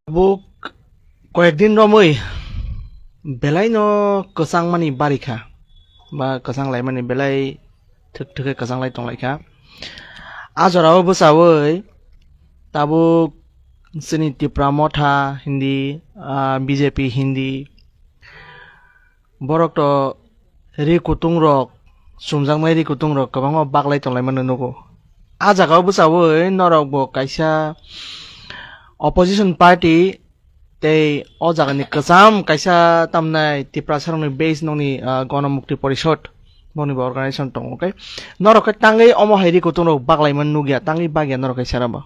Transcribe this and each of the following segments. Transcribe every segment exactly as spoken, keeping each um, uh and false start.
Tabuk koyek din romwi belai no kwchangmani bari kha, ba kwchang laimani belai thwk thwk khe kwchang lai tong lai kha. A jorao bwchawi tabuk chini Tipra Motha hindi, ah, B J P hindi, borok to ri kutung rok, chumjaknai ri kutung rok kwbangma baklai tonglaimano nugo. A jagao bwchawi norok bo kaisa opposition party tei o jagani kwcham kaisa tamnai Tiprasa rokni base nokni, ah, Gono Mukti Porishod boni bo organization tongo, okay? Norok khe tangwi omo hai ri kutung rok baklai man nukya, tangwi bakya norok khe sara bo.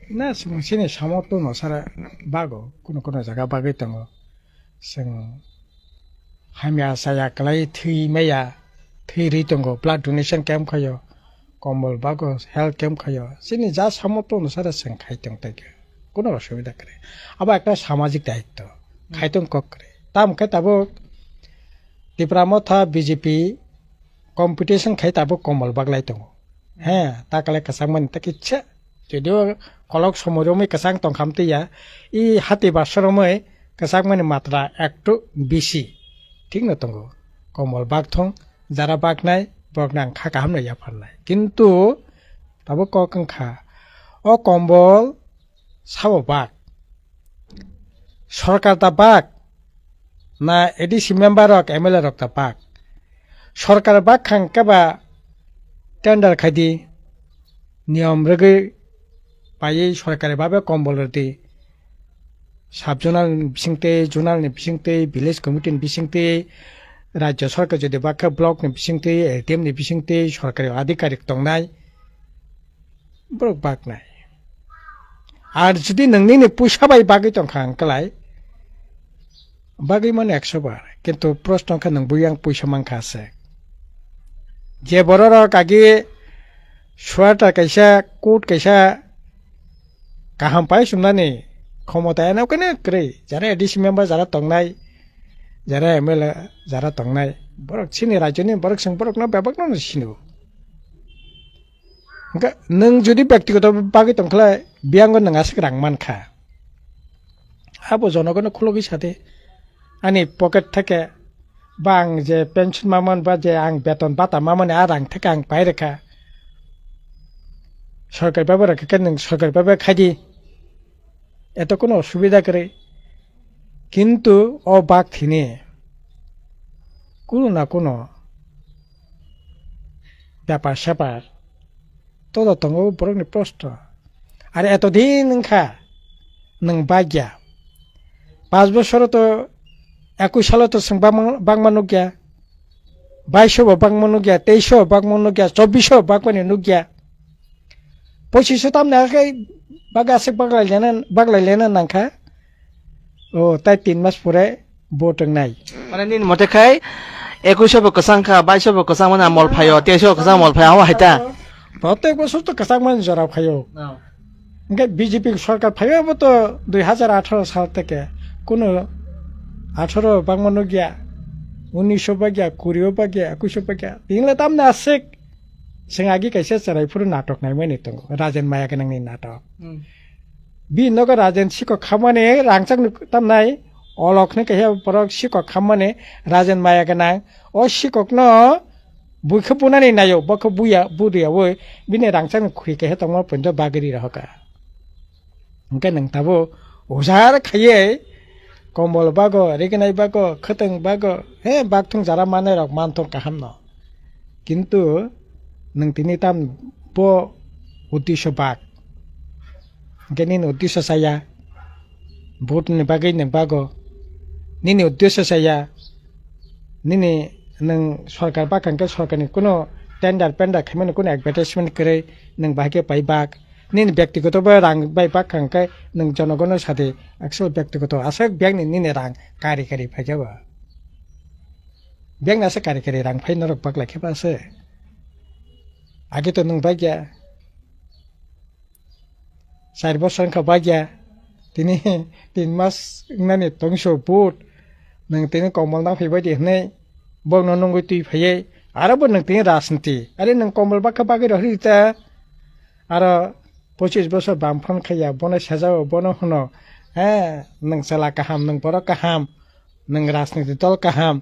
Na, chwng chini samok tongno sara bago, kuno kuno jaga bagwi tongo. Chwng hamya chaya kwlai thwi maya, thwi rwi tongo, blood donation camp khaio, kombol bago health camp khaio. Chini ja samok tongno sara chwng khai tong tei khe. Kuno osubida kwrwi. Abo ekta samajik daitto. Khai tong kok kwrwi. Tam khe tabuk Tipra Motha B J P competition khai tabuk kombol baglai tongo. He, ta kale kwchangmani ta kisa. Jodio kolok somoi romwi kwchang tongkham twiya, i hati basor romwi kwchangmani matra ektu bisi. Thikno tongo. Kombol bakthong, jara baknai, borokno ang kha kahamno yapharnai. Kintu tabuk kok wngkha, o kombol sabo bak. Sorkar ta bak, na A D C member rok, M L A rok ta bak. Sorkar bak khang keba tender khai di, niyom rwgwi paiwi sorkari babe kombol rwdi. Sub zonal ni bisingtwi, zonal ni bisingtwi, village committee ni bisingtwi, rajya sorkar jodi bak khe block ni bisingtwi, A D M ni bisingtwi, sorkari adhikarik tongnai. Borok baknai. Ar jodi nwng nini puisa bai bagwi tongkha ang kwlai, bagwi mano ekso bar, kintu proshno wngkha nwng buyang puisa mankha se. Je bororok agi sweater kaisa, coat kaisa kaham pai sumnani khomota eno kene kwrwi, jara A D C member jara tongnai, jara M L A jara tongnai, borok chini rajyoni borok chwng borokno bebakno sino. Hwnkhe nwng jodi byaktigoto bagwi tongkhlai, biyango nwng aswk rang mankha. Abo jonogono khulogwi sade, ani pocket theke ba ang je pension mamani ba je ang beton bata mamani a rang theke ang pairwkha. Sorkari bhabe rwkha khe nwng sorkari bhabe khaidi. Eto kuno osubida kwrwi. Kintu o bak thini kuno na kuno bepar separ todo tongo borokni proshno. Are eto din wngkha nwng bagya. Panch bosoro to ekush salo to chwng bangma, bangma nukya. Baiso bo bangma nukya, teiso bo bangma nukya, chobbiso bo bangmani nukya. Pochiso tamni age bagwi aswk baglai lena, baglai lena nangkha. O, tai tin mas pore vote wngnai. Mane nini mote khai ekuiso bo kwchang kha, baiso bo kwchang mani amol phaio, teiso bo kwchang amol phaio, abo hai ta? Protek bosor to kwchang mani jora phaio. Oh. Hwnkhe B J P sorkar phaio bo to dui hajar atharo sal theke. Kuno atharo bangma nukya, uniso bagya, kurio bagya, ekuiso bagya. Tingle tamni aswk. Chwng agi kaisa chwrai phuru natok naimani tongo, Rajen Maya Gwnangni natok. Hmm. Bini nogo Rajen sikok khammani rangchakni tamnai, olokni kaisa borok sikok khammani Rajen Maya Gwnang. O sikokno buikhe bunani naio, bokhe buya, budiyawi bini rangchakni khuri kaisa tongma poito bagwi ri rohoka. Hwnkhe nwng tabuk ujar khaiwi kombol bago, rignai bago, khwtwng bago, he bakthung jara mannairok manthung kahamno. Kintu nwng tini tam bo uddesho bak. Hwnkhe nini uddesho chaya, vote ni bagwi nwng bago. Nini uddesho chaya, nini nwng sorkar bak hwnkhe sorkarni kuno tender pender khaimani kuno advertisement kwrwi nwng bahai khe pai bak. Nini byaktigoto bai rang bai bak hwnkhe nwng jonogono sadi, actual byaktigoto aswk biyangni nini rang kari kari phaikhe ba. Biyangni aswk kari kari rang phai norok baklai khe ba se. Age to nwng bagya. Char bosor wngkha bagya. Tini tin mas wngnani tongso vote. Nwng tini kombol nang phaibai di hwnwi bokno nungwi twi phaiwi. Aro bo nwng tini rajniti. Are nwng kombol bakha bagwi rohorwi ta. Aro pochis bosor bam phone khaiya, bono sajao, bono hwno, He, nwng chwla kaham, nwng borok kaham, nwng rajniti dol kaham,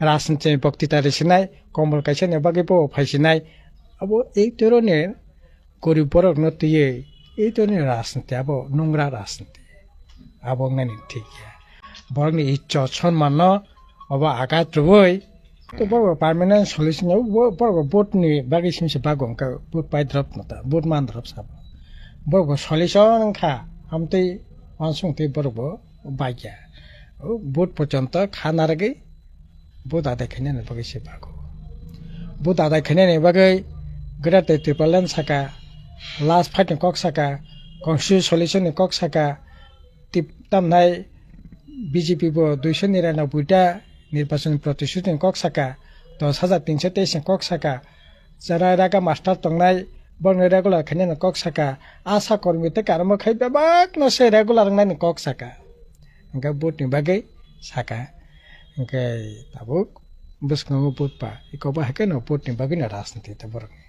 rajniti ni boktita risinai, kombol kaisa ni bagwi bo phaisinai. Abo ei toro ni gorib borok no twiwi, ei toro ni rajniti abo nungra rajniti. Abo wngnani thik ya. Borok ni ijjot sonman no obo agat rwui, to borok bo permanent solution ya, bo-, borok bo vote ni bagwi simse bago wngkha, vote pai drop no ta, vote man drop sabo. Borok bo solution wngkha, amtwi wansong twi borok bo baikya. O vote pochonto kha narwgwi vote adai khainani bagwi se bago. Vote adai khainani bagwi Greater Tipraland saka, last fight ni kok saka, constitution solution ni kok saka, tip tamnai B J P bo duiso nirano buita nirbachon protishuti ni kok saka, dos hajar tinso teis ni kok saka, chara raga master tongnai borokno regular khainani kok saka, asha kormi tei karmo khai bebak no se regular wngnani kok saka. Hingke vote ni bagwi saka, hingke tabuk bwskango vote pa, iko bo hai khe no vote ni bagwi no rajniti ta borok ni.